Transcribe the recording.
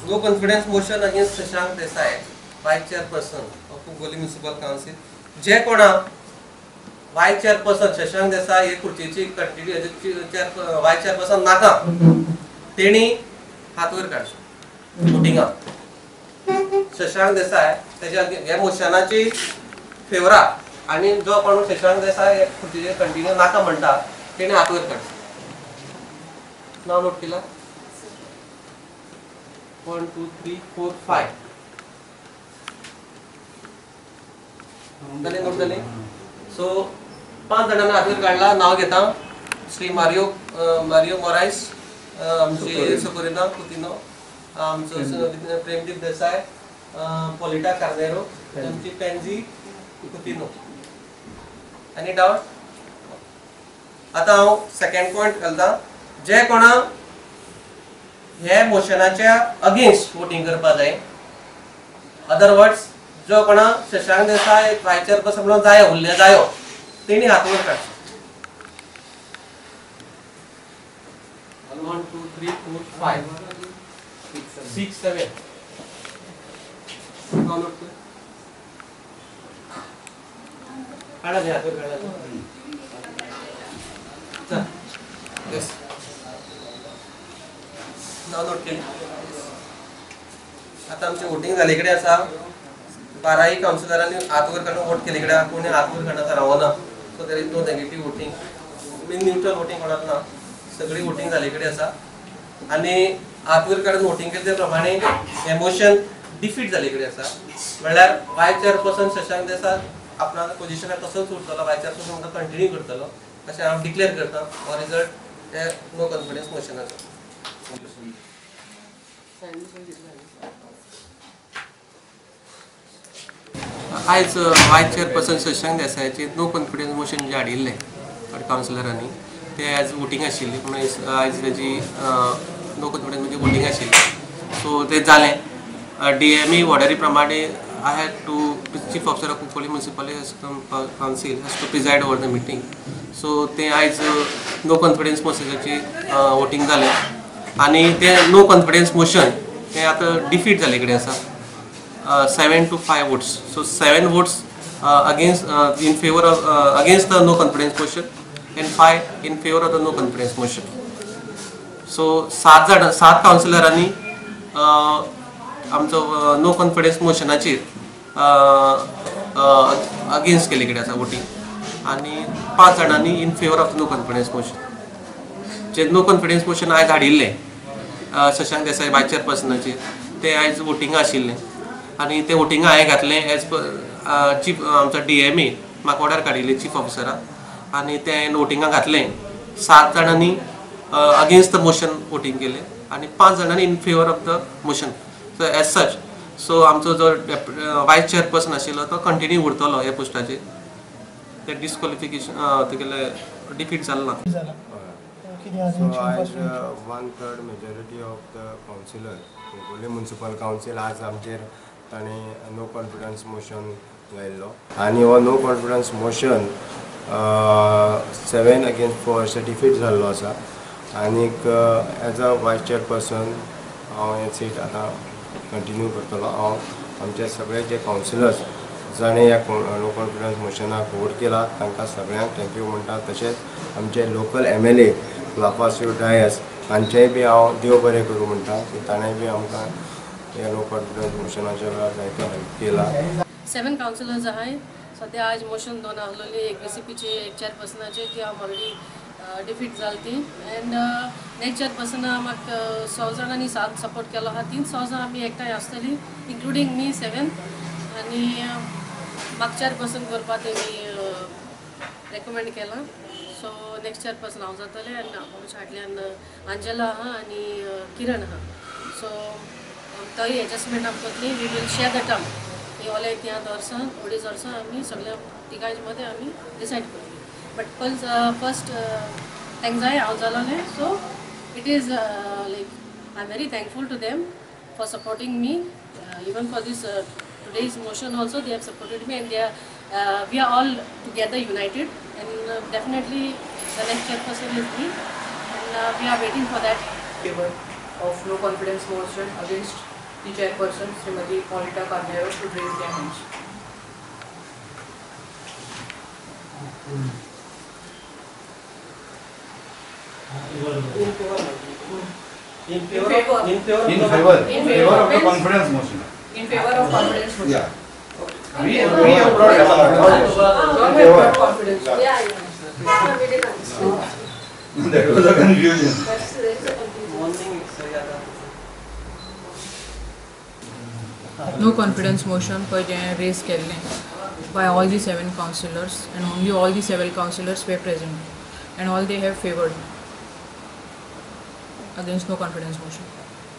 No confidence motion against Shashank Desai, vice chairperson of Cuncolim municipal council. जे कोणा voice chairperson Shashank Desai हे खुर्चेची continue voice chairperson नाका तेणी हात वयर काडचो वोटिंगाक. शशांक देसाय तेच्या ह्या मोशनाची फेवरा आनी जो कोण शशांक देसाय हे खुर्चेचे कंटिन्यू नाका म्हणटा तेणी हात वयर काडचो. नाव नोट केला? 1 2 3 4 5 जालें, नोट जालें. सो 5 जाणांनी हात वयर काडला. नांव घेता श्री मारियो मारियो मोरायस, आमची सोकोरिना कुतिनो, आमचो प्रेमदीप देसाय, पॉलिटा कार्नेरो, आमची पेन्झी कुतिनो. आनी डावट? आतां हांव सेकंड पॉयंट घालता. जे कोणा हे मोशनाच्या अगेन्स्ट वोटींग करपा जाय, अदर वर्ड्स जो कोणा शशांक देसाय वायस चेअरपर्सन म्हणून जायो उरले जायो तेणी हात वयर काडचो. 1 2 3 4 5 6 7 काडा, हात वयर काडा. चल, येस, नाव नोट केली. आतां आमचें वोटींग जाल्ले कडेन आसा. 12 कावन्सिलरांनी हात वयर काडून वोट केले कडेन कोणी हात वयर काडना रावना. So there is no negative voting, mean neutral voting कोणाक ना, सगळी वोटींग जाल्ले कडेन आसा. आनी हात वयर काडून वोटींग केले ते प्रमाणे हें मोशन डिफीट जाल्ले कडेन आसा. म्हणल्यार वायस चेअरपर्सन शशांक देसाय आपणा पोजिशनार तसोच उरतलो, वायस चेअरपर्सन म्हणटा कंटिन्यू करतलो अशें हांव डिक्लेअर करता. हो रिजल्ट हे नो कॉन्फिडन्स मोशनाचो. आयज वायस चेअरपर्सन शशांक देसायाचेर नो कॉन्फिडन्स मोशन जें हाडिल्लें कावन्सिलरांनी ते आयज वोटींग आशिल्ली, पूण आयज तेजी नो कॉन्फिडन्स म्हणजे वोटींग आशिल्ली. सो तें जालें. डीएमई ऑर्डरी प्रमाणे I had to chief officer of Cuncolim municipal council has to preside over the meeting. So तें आयज नो कॉन्फिडन्स मोशनाची वोटींग जालें आनी तें नो कॉन्फिडन्स मोशन तें आतां डिफीट जाल्ले कडेन आसा. 7 to 5 votes. So 7 votes against in favor of against the no confidence motion and 5 in favor of the no confidence motion. So 7 कावन्सिलरांनी आमचो नो कॉन्फिडन्स मोशनाचेर अगेन्स्ट केल्ले कडेन आसा वोटींग आनी 5 जाणांनी in favour of no confidence motion. J no confidence motion आयज हाडिल्लें Shashank Desai voice चेअरपर्सनाचेर तें आयज वोटिंगा आशिल्लें आनी तें वोटिंगा हांवें घातलें एज पर चीफ आमचो डीएमए म्हाका ऑर्डर काडिल्ली चीफ ऑफिसराक आनी तें हांवें वोटिंगा घातलें. 7 जाणांनी अगेन्स्ट the motion voting केलें आनी 5 जाणांनी in favour of the motion. So as such so आमचो जो वायस चेअरपर्सन आशिल्लो तो कंटिन्यू उरतलो ह्या पोस्टाचेर. तें डिस्क्वॉलिफिकेशन तेगेलें डिफीट जालें ना. So आज 1/3 majority of the councillor Cuncolim municipal council आज आमचेर ताणें नो कॉन्फिडन्स मोशन लायिल्लो आनी हो नो कॉन्फिडन्स मोशन 7 against 4 अशें डिफीट जाल्लो आसा. आनीक एज अ वायस चेअरपर्सन हांव हें सीट आतां कंटिन्यू करतलो. हांव आमचे सगळे जे कावन्सिलर्स जाणें ह्या नो कॉन्फिडन्स मोशनाक वोट केला तांकां सगळ्यांक thank you म्हणटा. तशेंच आमचे लोकल MLA Clafasio Dias हांचेय बी हांव देव बरें करूं म्हणटा की ताणें बी आमकां ह्या नो कॉन्फिडन्स मोशनाच्या वेळार जायतो हेल्प केला. 7 कावन्सिलर्स आहाय सद्या. आज मोशन 2 आहलोली, एक बीसीपीचे एक चेअरपर्सनाचे ती हांव ऑलरेडी डिफीट जाली ती. एंड नेक्स्ट चेअरपर्सना म्हाका 6 जाणांनी 7 सपोर्ट केलो आहा. 3 6 जाणां आमी एकठांय आसतली इन्क्लुडींग मी 7. आनी म्हाका चेअरपर्सन करपा तेमी रेकमेंड केलां. सो नेक्स्ट चेअरपर्सन हांव जातलें आनी आमच्या फाटल्यान आंजेला आहा आनी किरण आहा. सो तोय एडजस्टमेंट आमकां करतली. We will share the term. ही ओले 3 वर्सां 2.5 वर्सां आमी सगळ्या तिगांय मदें आमी डिसायड करतली. बट फर्स्ट तांकां जाय हांव जालोलें. So it is like I am very thankful to them for supporting me even for this today's motion also they have supported me and they are we are all together united and definitely the next chairperson is me and we are waiting for that. of no confidence motion against the chairperson Shrimati Paulita Carneiro should raise their hands. In favor. In favor. In favor. In favor of the means- confidence motion. In favor of confidence motion. Yeah. In We favor. we have brought the confidence. You all have brought confidence. Yeah, yeah. We did understand. That was a confusion. That's the confusion. Morning, sir. No confidence motion पळय जें rays केल्लें by all the 7 councillors, and only all the 7 councillors were present, and all they have favoured against no confidence motion.